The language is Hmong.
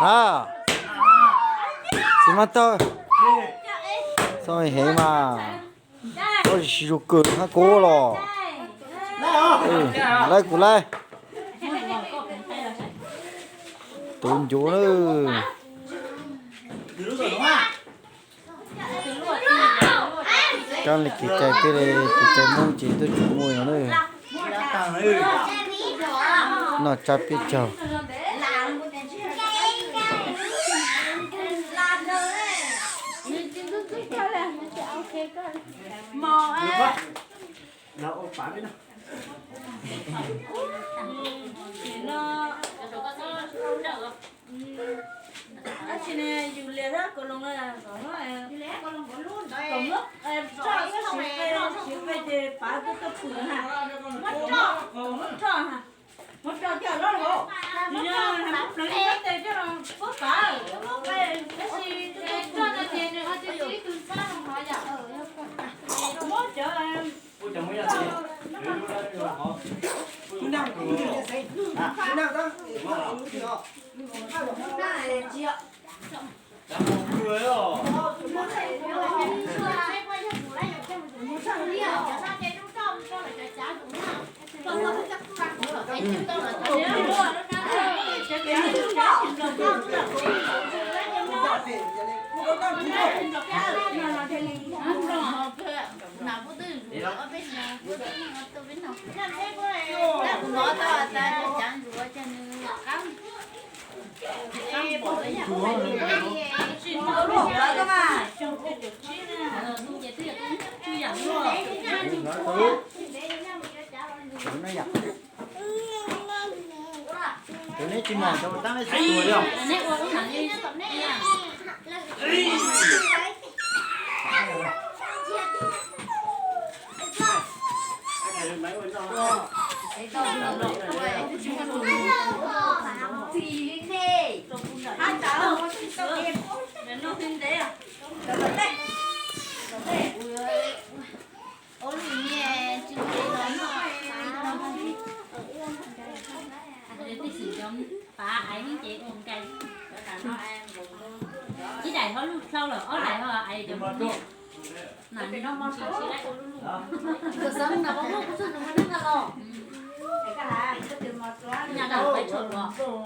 A, txiv mab tawg, txhob heev mas, txhob siv zus kawg hab kuv los. Lawv kuv lawv. Tus ncuav na. Kab li kev cai peb li kev cai Hmoob ces twb tsis muaj no na. Noj tsab peb caug. Tab sis ne yus lias tab kaus loos, kaus muab roj xwb, siv qe, siv qe ces pav tuaj tuaj pwm ha. Muab roj, muab roj ha, muab roj coj los, muab pleev ib tes coj los puab pav, muab qe, tab sis roj no ces nws ho tsis tsis ib tug ntxhab no hov yom. Muab cov Tus neb tsis mom cov ua tab neb tsis tua li os. Ib daim ho luj dlhau lawm, ob daim ho ais cov. Nyaj dab pais tshuam luas.